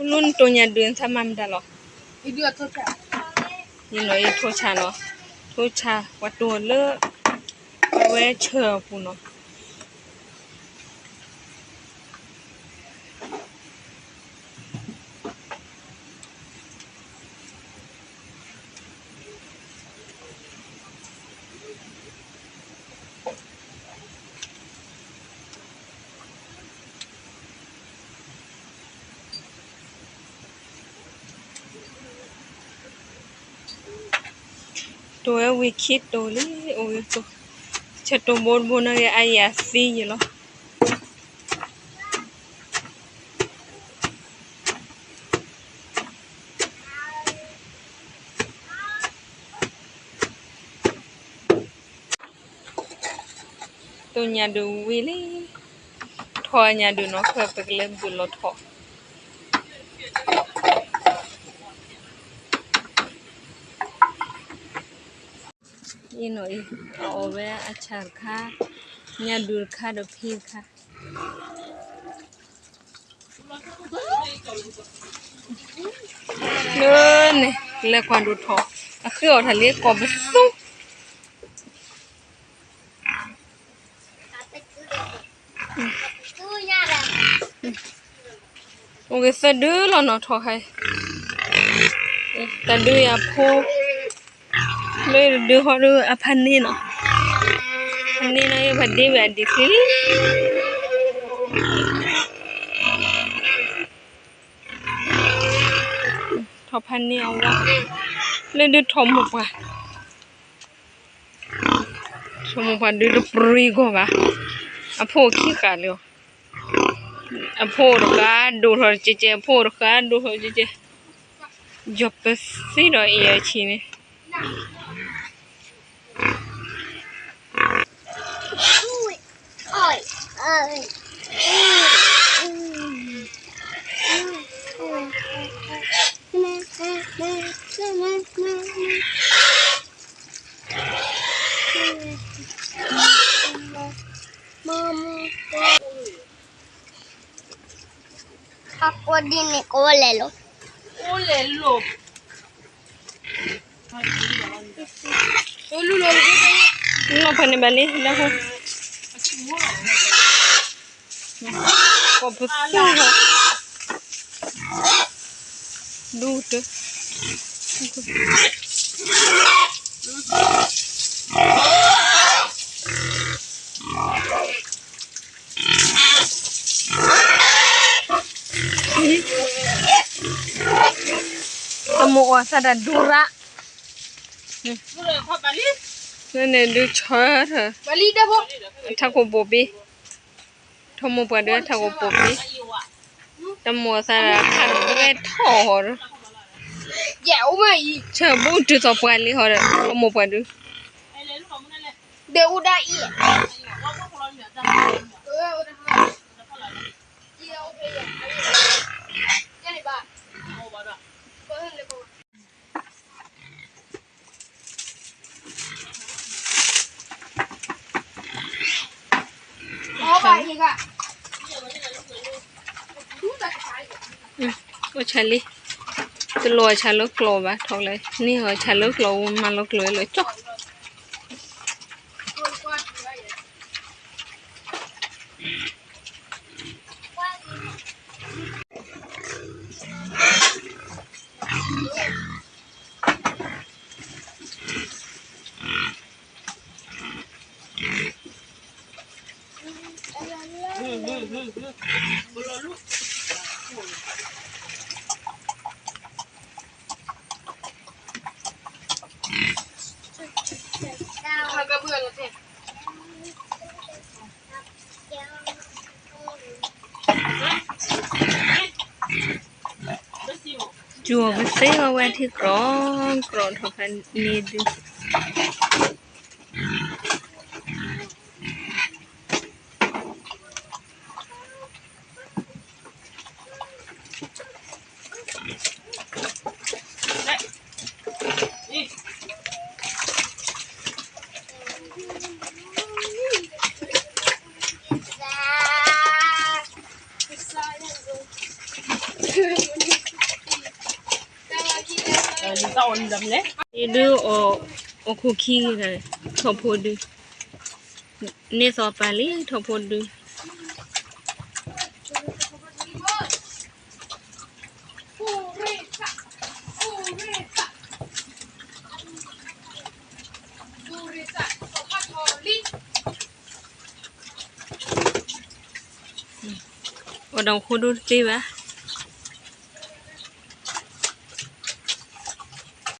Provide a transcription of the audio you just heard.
လူနတိၢ်ညၣ်ဒုးနသးမၤမတၤလီၤ. ယနီၤအံၤထိၣ်ဆါနီၤ, ထိၣ်ဆါ ပှၤတိၢ်လၢ အဝဲဆၢၣ်အပူၤနီၤ. တိၢ်ဝဲဝံၤခံတိၢ်လံ, အိၣ်ဂ့ၤတိၢ်, ဆၢတိၢ်ဘိတဘိန့ၣ်ဂ့ၤ အါယၤသံယလီၤ. တိၢ်ညၣ်ဒုးဝံၤလံ, ထီၣ်ညၣ်ဒုးနီၤ ဖဲပကလဲၤဘုးလီၤထီၣ်. အံၤနီၤအံၤ အအီၣ်ဝဲအဆၣ်တခါ, ညၣ်ဒုးတခါဒီးဖံတခါ လၢန့ၣ် ကလဲၤကွၢ်ဒိၣ်ထီၣ်, အဃ့အီၣ်တၢ်လံကိးပသူ, အိၣ်ဂ့ၤသၢဒုလီၤနီၤထီၣ်ခါအံၤ, တၢ်ဒုးယၤဖိ, လၢဒုးဟီဒုးအဖးန့ၢ်နီၤ, ဖးန့ၢ်နီၤယဖးဒ့ဝဲအဒံးချံလံ. ထီၣ်ဖးန့ၢ်အဝါ, လၢဒုးထီၣ်မိၢ်ပှၢ်, ထီၣ်မိၢ်ပှၢ်ဒုးတပြံကီၢ်ဘၣ်, အဖိခံဃာ်လၢအီၤ, အဖိတဃာ်ဒိၣ်ထီၣ်တကဲကဲ အဖိတဃာ်ဒိၣ်ထီၣ်တကဲကဲ, ယီၤပသံဒီးအံၤအဆံးန့ၣ် ဟးကိးဒ်န့ၣ် ကအိၣ်လဲၤလိာ်, အိၣ်လဲၤလိာ်, လီၤဖဲန့ၣ်ဘၣ်လံ, ကိးပသူလီၤ, ဒူတၢ် တမိၢ်အီၣ်သးတၢ်ဒူရၣ်, န့ၣ်ဒုးဆၢထၢၣ်, ထးခိၣ်ဘိၣ်ဘ့, ထီၣ်မိၢ်ပှၢ်ဒုးထးခိၣ်ဘိၣ်ဘ့, တမိၢ်အီၣ်သးတၢ်ခါတရဲထီၣ်ဟီဒီး, ဆၢဘူတုၤသီၣ်ပှၢ်လံဟီဒီး ထီၣ်မိၢ်ပှၢ်ဒုး ဒီးအူဒၣ်အံၤ, အိၣ်ဆါလံ, တလိၣ်ဆါလၢကျိးဘၣ် ထီၣ်လဲၣ်, န့ၢ်အီၤဆါလၢကျိး မၤလီၤကျိးလၢကၠီ ကၠူအီၤပသ့အီၤဝဲထံကြၢးကြၢးထီၣ်ဖးန့ၢ်ဒုး ကစၢ်ယွၤ ဒုးအီၣ် အီၣ်ခိၣ်ခံဂၤ ထီၣ်ဖိဒု, န့ၢ်သီပာ်လံ ထီၣ်ဖိဒု. အီၣ်ဒီးခိၣ်ဒိၣ်တသ့ဘၣ်,